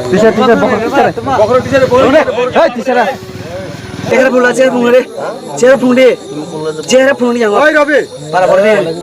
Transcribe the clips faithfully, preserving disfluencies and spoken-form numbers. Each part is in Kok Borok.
Tisha, tisha, bokhor tisha re. Hey, tisha re. Chair phung la, chair phung re. Chair phung de. Chair phung ni yango. Oi, Rabi. Para, para de.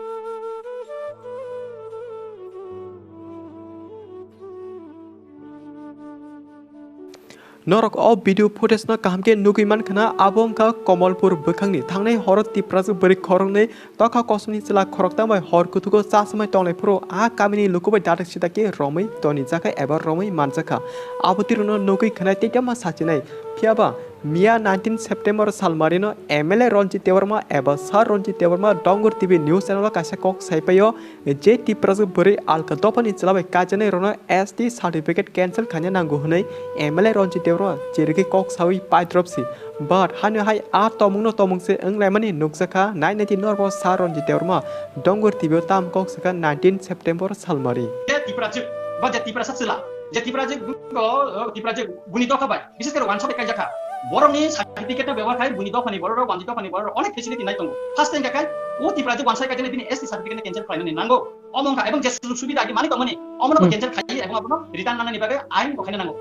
Norok o video footage no kaham khe nugwi mankha na, abo wngkha Komolpur bwkhakni. Thangnai horo Tiprasa bwrwi khoroknwi tokha kosomni chwla khoroktham bai hor kuthugo chasamai tonglai phuru a kamini luku bai dadak sidak khe romwi tonijakha eba romwi manjakha. Abo twirono nugwi khwnai tei tamo sachinai. Phiyaba miya nineteen September salmarino M L A Ranjit Debbarma eba Sir Ranjit Debbarma Dongor T V news channel o kaisa kok saipaio. Je Tiprasa bwrwi alka dophani chwla bai kaijaknai rokno S T certificate cancel khaina nango hwnwi M L A Ranjit Debbarma cherikwi kok sawi paidrop si. But haino hai a tomungno tomung se wnglaimani nukjakha, nai naidi norbo Sir Ranjit Debbarma Dongor T V o tam kok sakha nineteen September salmari. Je Tiprajwk, ba je Tiprasa chwla, je Tiprajwk, o, Tiprajwk buni dokha bai, bises kore wansa bai kaijakha. Borokni certificate no bebohar khai buni dophani borok, Ranjit dophani borok onek facility nai tongo. First time kha khai, o Tiprajwk wansa kaijaknai bini S T certificate no cancel khlainani nango. Omo wngkha, ebong je sujug subida agi manwi tongmani, omono bo Hmm. cancel khai, ebong abono return nanani bagwi ain bo khaina nango.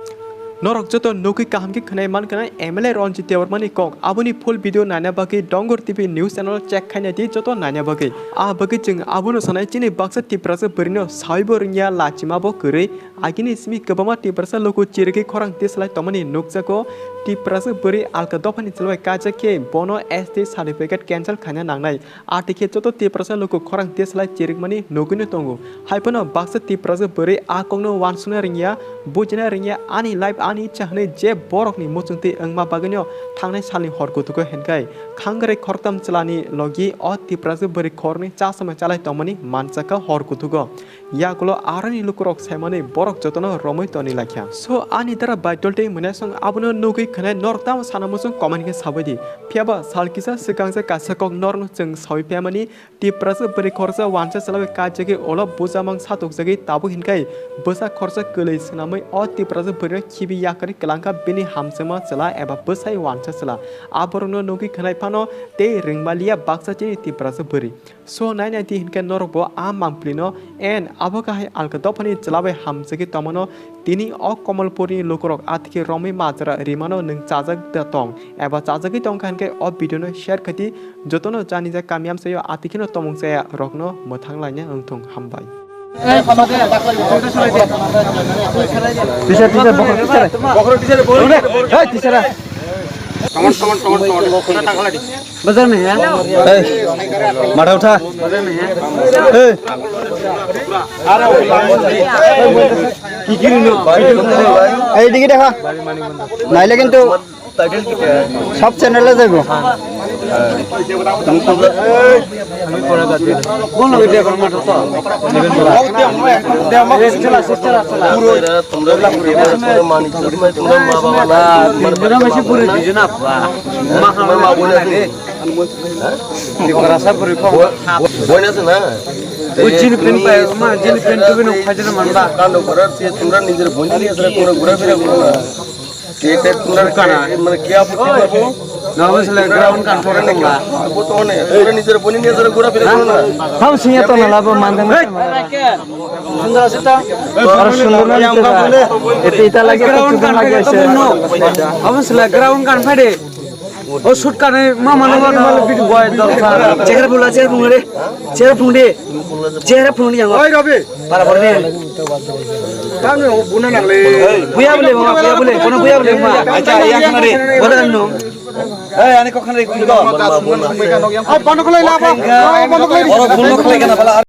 Norok joto nugwi kaham khe khwnai mankha na M L A Ranjit Debbarmani kok. Aboni full video naina bagwi Dongor T V news channel check khaina di joto naina bagwi. A bagwi chwng abono sanai chini baksa Tiprasa bwrwino sawibo rwngya lachima bo kwrwi. Agini simi kwbangma Tiprasa luku chirigwi khorang tisalai tongmani nukjago. Tiprasa bwrwi alka dophani chwla bai kajak khe bono S T certificate cancel khaina nangnai. Atikhe joto Tiprasa luku khorang tisalai chirikmani nugwino tongo. Haiphano baksa Tiprasa bwrwi a kokno wansukna rwngya, bujina rwngya, ani life ani icha hwnwi je borokni muchungtwi wngma bagwino thangnai salni hor kuthugo hinkhai khangrai khoroktham chwlani logi o Tiprasa bwrwi khoroknwi chasamai chalai tongmani manjakha hor kuthugo. Yagulo aroni lukurok saimani borok jotono romwi toni laikha. So ani dara baidol tei mwnasong abono nugwi khwnai norok tamo sana muchung comment khe sabai di. Phiyaba sal kisa swkang se kaisa kok norokno chwng sawi phaimani, Tiprasa bwrwi khoroksa wansa chwla bai kajagwi ulo bujamang satokjagwi tabuk hinkhai bwsa khoroksa kwlwi swnamwi o Tiprasa bwrwino khibi yakarwi kwlangkha bini hamjakma chwla eba bwsai wansa chwla. A borokno nugwi khwnai phano tei ringmaliya baksa chini Tiprasa bwrwi. So nai nai di hinkhe norokbo a mangpilino en abo kahai alka dophani chwla bai hamjagwi tongmano. Tini o Komolpurni lukurok atikhe romwi majra rimano nwng chajak da tong eba chajagwi tongkha hinkhe o video no share khaidi jotono janija kami amchaio atikheno tomung chaya rokno mwthang laina wngthung hambai. Tisha, tisha, bokhor tisha re. Bokhor tisha re, bokhor tisha re. Hey, tisha re. Come on, come on, come on, come on. Bazar mein hai? Hey, madha utha. Hey. Ei dike dekha. Naile kintu sab channel e jaibo. Boina se na. Ujini pin pai ma jini pin tu bini ukhai jana manba. Kano gura se tumra nijor boina ni asra kura gura bira kura. Kete tumra kana mane kya puti karbo. Nabo sele ground kan thora tongla. Abo to ne tumra nijor boina ni asra gura bira kura. Ham siya to nala bo mandang. Sundar sita. Aro sundar na ete ita lagi to chudan lagi ase. Abo sele ground kan phade. O shoot kane ma mano ma no bit boy dol sa. Chair phung la, chair phung re. Chair phung de. Chair phung ni yango. Oi Rabi. Para para de. Kami o buna nang le. Buya bole ma, buya bole. Kono buya bole ma. Acha ya khana re. Boda no. Ei ani ko khana re. Ai bono khlai la ba. Bono khlai. Oro bono khlai kana bala.